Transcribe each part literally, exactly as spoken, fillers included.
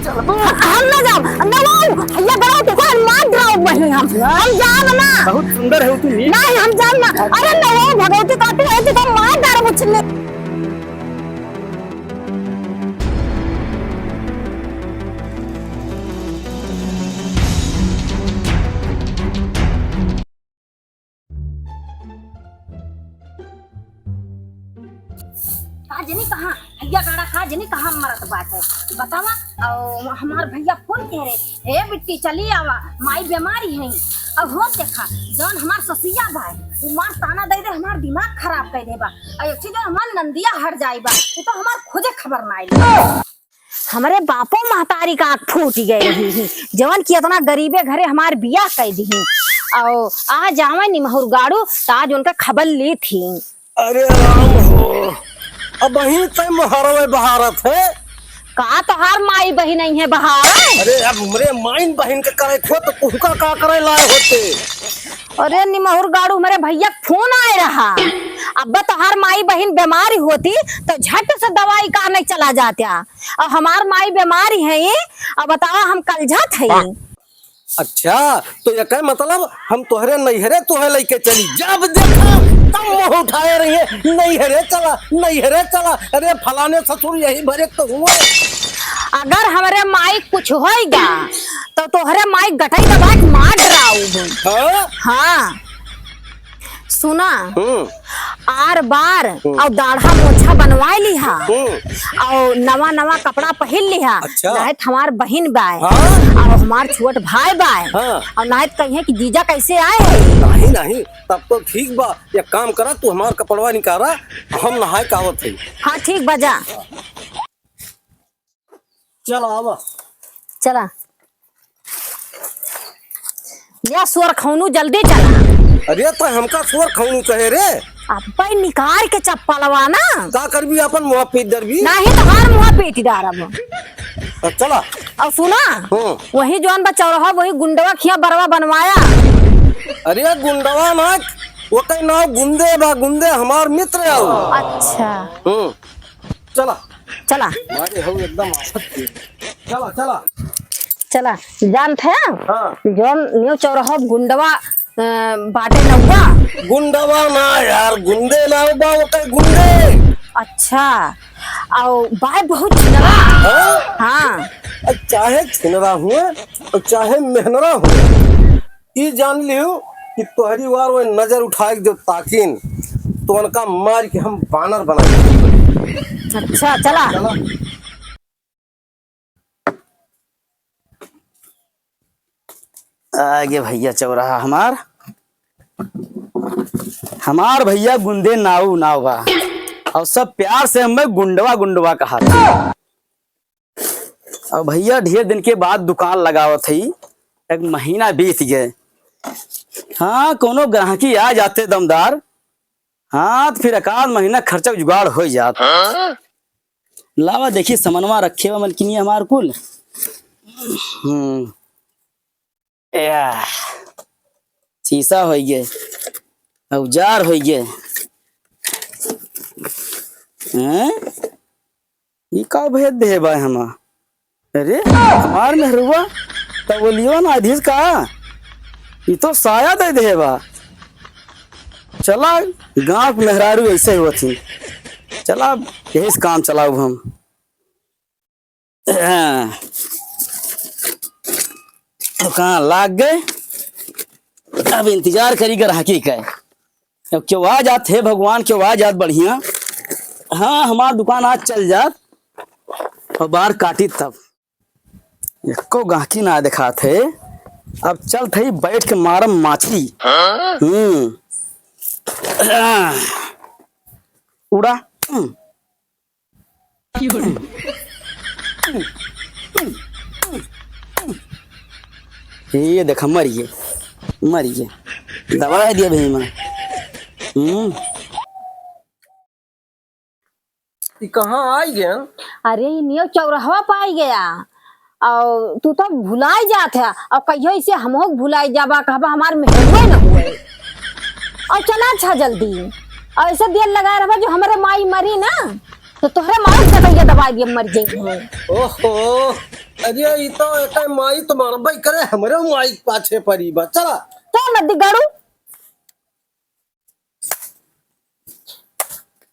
चलबो? हम ना जाब, ना वो, भैया गड़ो के कोई मार डराओ वही हम। हम जाब ना। बहुत सुंदर है तू। नहीं, हम जाब ना। अरे ना वो भगवती काटी है, तू तो मार डाल मुझने। का जनी कहाँ, भैया गाड़ा का जनी कहाँ मरत बाटे, बतावा। और हमार भैया फोन कह रहे, "हे बिट्टी, चली आवा, माई बीमारी है।" अब हो देखा, जौन हमार ससुइया बा, वो मार ताना दे दे, हमार दिमाग खराब कर दे बा। और एक चीज, हमार नंदिया हट जाई बा, वो तो हमार खोजे खबर ना आई। हमरे बापो महतारी का आँख फूट गए रही ही, जवन कि इतना गरीबे घरे हमार बियाह कइ दिही। अउ आ जावे निमहुर गाड़ू, त आज उनका खबर ली थी। अरे राम हो, अबहीं तै मोहरवे बहारत है। का तोहार माई बहिन आई है बहार? अरे अब हमरे माइन बहिन के करे खो तो तुहका का करे लाए होते? अरे निमहुर गाड़ू, हमरे भैया के फोन आए रहा। अब तोहार माई बहिन बीमारी होती तो झट से दवाई का नहीं चला जात्या। अब हमार माई बीमारी है, अब बतावा हम कलझत है। अच्छा, तो एकर मतलब हम तोहरे नैहरे तोहे लइके चली। जब देखा तब मुँह उठाए रही है, "नैहरे चला, नैहरे चला।" अरे फलाने ससुर यही भरे तो हुआ। अगर हमरे माई कुछ होइगा तो तोहरे माई गटई दबा के मार डराऊ। हाँ? हाँ। सुना, हम्म। आर बार हम्म। और दाढ़ा मोछा बनवाए लिहा हम्म। और नवा नवा कपड़ा पहिर लिहा। अच्छा। नाहित हमार बहिन बाय हाँ। और हमार छोट भाई बाय हाँ। और नाहित कहिए कि जीजा कैसे आए हैं? नहीं, नहीं, तब तो ठीक बा। एक काम करा, तू हमार कपड़वा निकारा, हम नहाए के आवत है। हाँ, ठीक बा, जा। चला आवा। चला। या सुअर खौनू, जल्दी चला। अरे तो हमका सुअर खौनू कहे रे? अब्बे निकार के चप्पलवा ना। का करबी, अपन मुँह पीट डरबी? नाही तो हर मुँह पीट डारब। तो चला। और सुना, हम्म। वही जौन बा चौराहा, वही गुंडवा खिया बरवा बनवाया। अरे गुंडवा ना, वो कहीं नाव गुंदे बा, गुंदे हमार मित्र है वो। अच्छा। हम्म। चला। चला। अरे हो एकदम आफत के। चला, चला। चला, जानत है? हाँ। जौन न्यू चौराहा गुंडवा, अ, बाटे नौवा। गुंडवा ना यार, गुंदे ना बा, ओके गुंडे। अच्छा, आओ बाय बहुत छिनरा। हाँ? हाँ। अब चाहे छिनरा हुए, और चाहे मेहनरा हुए, ई जान लियो कि तोहरी वार वो नजर उठाए के जो ताकीन, तो उनका मार के हम बानर बनाए। अच्छा, चला। चला। आगे भैया चौराहा हमार, हमार भैया गुंदे नाऊ नाव बा, और सब प्यार से हमें गुंडवा गुंडवा कहा था। और भैया, ढेर दिन के बाद दुकान लगावत हई, एक महीना बीत गए। हाँ, कोनो ग्राहकी आ जाते दमदार, हाँ, तो फिर एक आध महीना खर्चा जुगाड़ हो जात। लावा देखी, समनवा रखे बा मलकिनी हमार कुल। हम्म। या, शीशा होइ गए, औजार होइ गए। हैं? ई का भेद देहे बा हमा? अरे, हमार मेहरुआ तवलियो ना दीस का? ई तो साया दे देहे बा। चला, गाँव के मेहरारू ऐसे ही होती। चला, यही से काम चलाऊ हम। दुकान लाग गए, अब इंतजार करी ग्राहकी का। अब केहू आ जात, हे भगवान, केहू आ जात बढ़िया। हाँ, हमार दुकान आज चल जात और बार काटी तब। एको गाहकी ना देखात है, अब चलत है बैठ के मारम माछी। हम्म। उड़ा। हम्म। ये देखा, मरिए, मरिए। दबा दिया भैया। हम्म। ई कहाँ आई गया? अरे, ई नियो चौराहवा पे आई गया। और तू तो भुलाई जात है, और कहियो इसे हमहू के भुलाई जाबा, कहबा हमार मेहरुए न हुए। और चला अच्छा जल्दी, और ऐसे देर लगा रहबा जो हमरे माई मरी ना, तो तोहरे माई के गटैया दबाई दिए, मर जाई। ओहो, अरे, ई तो एक माई तो मारबे करे, हमरे माई के पाछे परी बा। चला। तो नदी गाड़ू।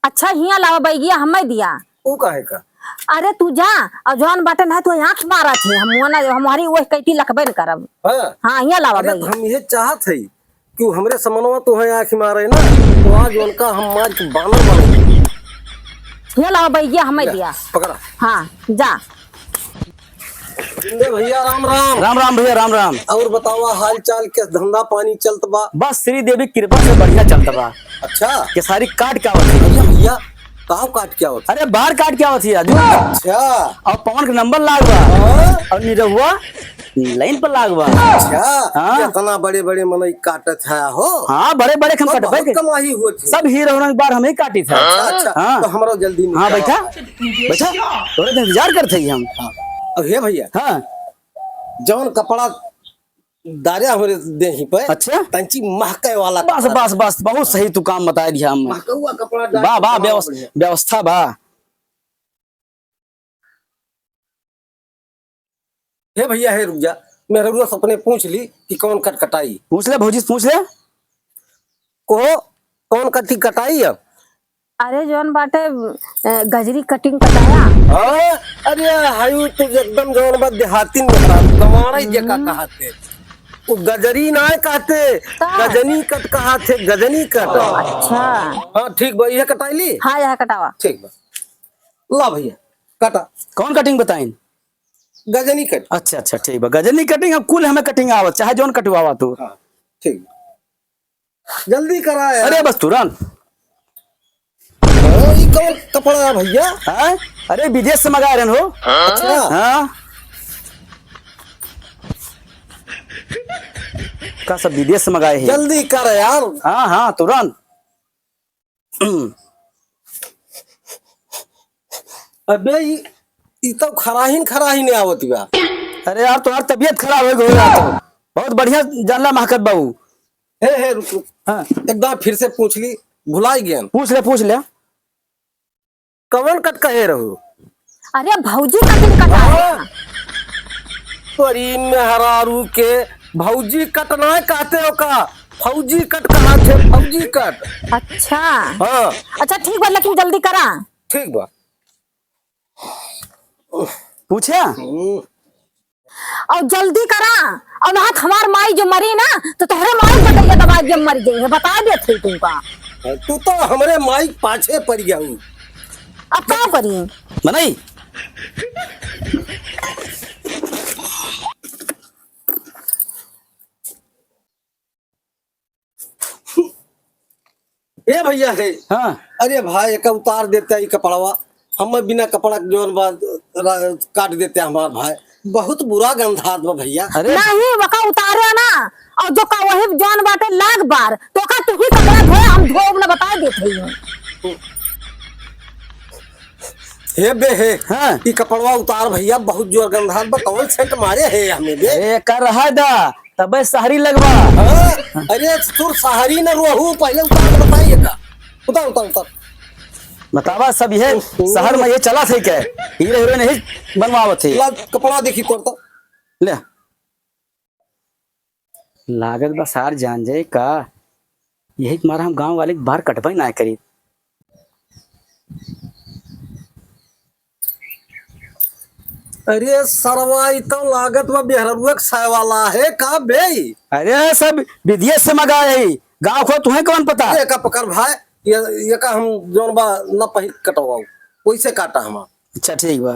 अच्छा, हियाँ लावा बैगिया, हमें दिया। ऊ काहे का? अरे, तू जा, और जौन बाटे ना, तू आँख मारा थे, हम मुआ ना, हमारी वही कैटी लखबे न करब। हाँ। हाँ, हियाँ लावा अरे, बैगिया। हम ये चाहत है कि वो हमरे समनवा तो है आँख मारे ना, तो आज उनका हम मार के बानर बनाई। हियाँ लावा बैगिया, हमें ले, दिया। पकड़ा। हाँ, जा। जिंदे भैया, राम राम। राम राम भैया, राम राम। और बतावा, हाल चाल, के धंधा पानी चलत बा? बस श्री देवी कृपा से बढ़िया चलत बा। अच्छा। केसारी काट के आवत ही। अरे भैया, काव काट के आवत? अरे बार काट के आवत ही आज। अच्छा। और पवन के नंबर लाग बा। हाँ? और निरहुआ लाइन पर लाग बा। अच्छा। हाँ। इतना बड़े बड़े मनई काटत है हो। हाँ, बड़े बड़े हम तो कटबे बहुत के। कमाई होत है। सब हीरो हीरोइन बार हम ही काटी था। अच्छा, अच्छा। हाँ। तो हमरो जल्दी हाँ, निकाल। बैठा। बैठा, तोरे तो इंतजार करत हई हम। हाँ। अब हे भैया, हाँ। जौन कपड़ा डारे हमरे देही पे, अच्छा। तंची महके वाला बस, कपड़ा। बस, बस, बहुत सही तू काम बताए दिया हमें। महकउआ कपड़ा डाल वाह, के वाह, बनावा व्यवस-, बढ़िया। व्यवस्था बा। हे भैया, हे रुक जा, मेहररुआ से अपने पूछ ली कि कौन कट कटाई। पूछ ले भौजी से, पूछ ले। को कौन कटी कटाई अब? अरे जौन बाटे, अ, गजरी कटिंग कटाया। हाँ, अरे हायू तो एकदम जौन बा देहाती में हराम, गंवारा ही जेका हम्म। कहते। वो गजरी ना कहते, का? गजनी कट कहते, गजनी कट। अच्छा। हाँ, ठीक बा, यह कटाई ली? हाँ, यह कटावा। ठीक बा। ला भैया, काटा। कौन कटिंग बताइन? गजनी कट। अच्छा, अच्छा, ठीक बा। गजनी कटिंग, अब कुल हमें कटिंग आवत, चाहे जौन कटवावा तू। हाँ, ठीक बा। जल्दी करा यार। अरे बस तुरंत। ओ, ई कौन कपड़ा है भैया? हाँ? अरे विदेश से मंगाए रहन हो। अच्छा। हाँ। का सब विदेश से मंगाए हैं? जल्दी कर यार। हाँ, हाँ, तुरंत। अबे, ई, ई तो खराहिन, खराहिन आवत बा। अरे यार, तोहार तबीयत खराब हो गई यार, तो बहुत बढ़िया जानला महकत बाबू। हे, हे, रुक, रुक। हाँ। एक बार फिर से पूछ ली, भुलाई गयन। पूछ ले, पूछ ले। कवन कट कहे रहू? अरे, भौजी कटिंग कटाए। हाँ। तोरी मेहरारू के भौजी कट ना कहते हो का? फौजी कट कहत है, फौजी कट। अच्छा। हाँ। अच्छा, ठीक बा, लेकिन जल्दी करा। ठीक बा। पूछे? हम्म। और जल्दी करा, और ना तो हमार माई जो मरी ना, तो तोहरे माई बटैया दबा के मर गई है, बता देत है तुमका। तू तो हमरे माई पाछे पड़ गया हूँ। अब का करी? मनई। ए भैया हे। हाँ। अरे भाई, एका उतार देते ई कपड़वा, हम बिना कपड़ा के जौन बा, रा-, काट देते हमार भाई। बहुत बुरा गंधात बा भैया। अरे। नहीं, वका उतारे ना, और जो का वही जौन बाटे लाग बार, तो का तू ही कपड़ा धोए, हम धोए ना बता देत हई। हे बे हे, हाँ। ई कपड़वा उतार भैया, बहुत जोर गंधात बा, कौन सेंट मारे है हमें बे? ए, कर रहा दा, तबे सहरी लगवा। हाँ? अरे, सुर सहरी न रोहू, पहले उतार के बताइए का। उतार, उतार, उतार। बतावा सब ये ओहो। शहर में ये चला थे क्या? हीरो हीरोइन ही बनवावत है। ला, कपड़ा देखी तोर तो। ले। लागत बा सार जान जाए का? यही के मारा हम गाँव वाले के बार कटबे ना करी। अरे सरवा, ई तो लागत बा मेहररुआ के साय वाला है का बे? अरे सब विदेश से मंगाए है, गाँव को तुहे कौन पता? ये का पकड़ भाई, ये, ये का हम जौन बा न पहिर कटवाऊ, वैसे काटा हमार। अच्छा ठीक बा।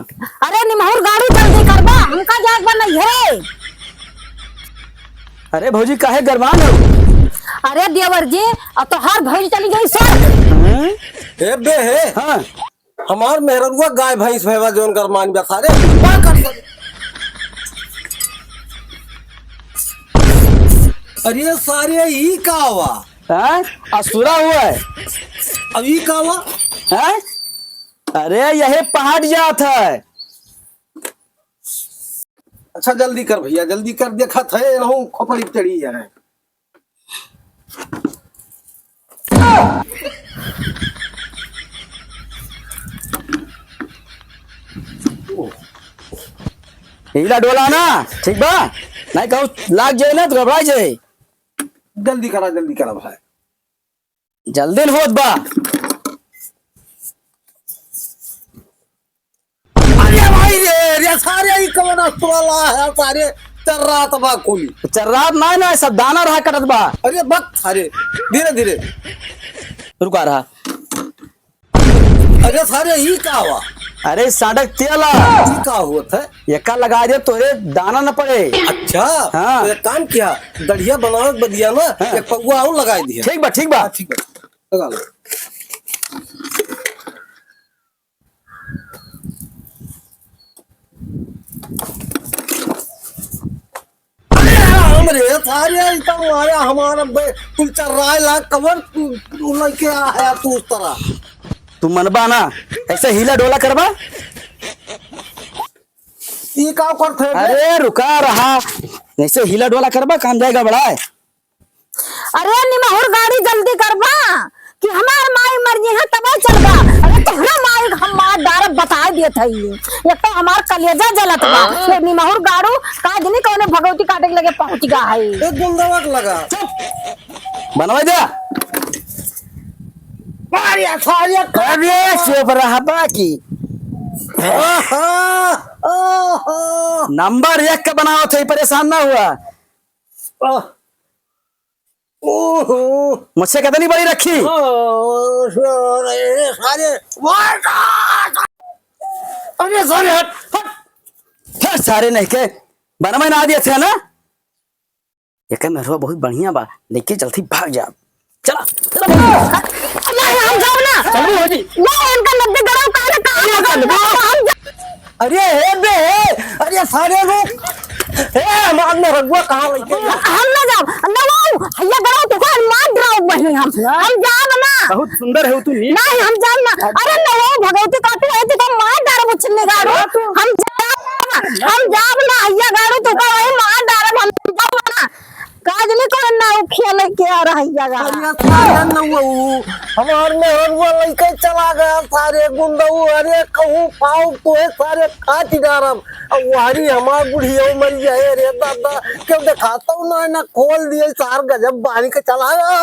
अरे निमहुर गाड़ी जल्दी करबा, हमका जात बा नैहरे। अरे भौजी काहे गरमान हो? अरे देवर जी, अब तो हर भौजी चली गई सर। हम्म? ए बे हे। हाँ। हमार मेहररुआ गाय भैंस भैवा जौन गरमान बा सारे, का कर सके? अरे सारे ई का हुआ? हाँ? असुरा हुआ है। अब ई का हुआ? हाँ? अरे यही पहाड़ जात है। अच्छा जल्दी कर भैया, जल्दी कर, देखत है, एनहू खोपड़ी चढ़ी है। हीला डोला ना, ठीक बा? नहीं कहूँ लाग जाए ना तो घबरा जाए। जल्दी करा, जल्दी करा भाई। जल्दी न होत बा। अरे भाई रे, रे सारे ई कवन अस्त्र ला है सारे? चर्रात बा कुली। चर्रात ना, ना, सब दाना रहा कटत बा। अरे बक सारे, धीरे धीरे। रुका रहा। अरे सारे, ई का हुआ? अरे, सांडक तेल आ। ई का होत है? एका लगा दे, तोरे दाना न पड़े। अच्छा, हाँ। तो एक काम किया, दढ़िया बनावे के बदिया ना, हाँ। एक पौवा और लगा दिया। ठीक बा, ठीक बा। हाँ, ठीक बा, लगा लो। अरे राम रे, सारे ई तो मारे हमारा बे-, कुल चर्राए ला, कवर तू, तू लइके आ है तू उस तरह। तू मनबा ना, ऐसे हीला डोला करबा? ई का करत है बे? अरे रुका रहा, ऐसे हीला डोला करबा, काम जाएगा बड़ा है। अरे निमहुर गाड़ी जल्दी करबा कि हमार माई मर जी है तबे चलबा। अरे तोहरा माई के हम मार डारब बता देत हई। एक तो हमार कलेजा जलत बा। हाँ? ये निमहुर गाड़ू का जनी कौने भगवती काटे के लगे पहुंच गा है। एक गुंडवा के लगा। चुप। बनवा दे। मारिया सारिया। अरे चुप रहा बाकी। आहा, आहा। नंबर एक का बनावत है, परेशान ना हुआ। आह। ओहो। मुझसे कितनी बड़ी रखी? ओ, अरे सारे, अरे सारे, हट, हट। हट सारे नहीं के, बना मैं ना दिया था ना? ये कह मेहरुआ बहुत बढ़िया बा, लेके जल्दी भाग जा। चला, चला। नहीं, हम जाब ना। चलबू भौजी। नहीं, इनका नब्बे गरम काहे, काहे हम जाब? अरे हे बे, हे, अरे सारे रुक। ए, हमार मेहरुआ कहाँ लइके गया? हम ना जाब। ना वो, हैया गरम तो कोई मार डराओ बहिन हम। हम जाब ना। बहुत सुंदर है तू नी। नहीं, हम जाब ना। अरे ना वो भगवती काटू है तो मार डार मुछिल गाड़ू। हम जाब ना। हम जाब ना, हैया गाड़ू तो का वही मार डार हम जाब ना। काजनी कौन नाव खेले के आ रहा है जगह? अरे सारे नौऊ, हमार मेहरुआ लइके चला गया सारे गुंडऊ। अरे कहूँ पाओ तो है सारे काट डारब। अब वहरी हमार बुढ़िया मर जाए रे दादा, क्यों दिखाता हूँ ना, ना खोल दिए सार गजब बांध के चला गया।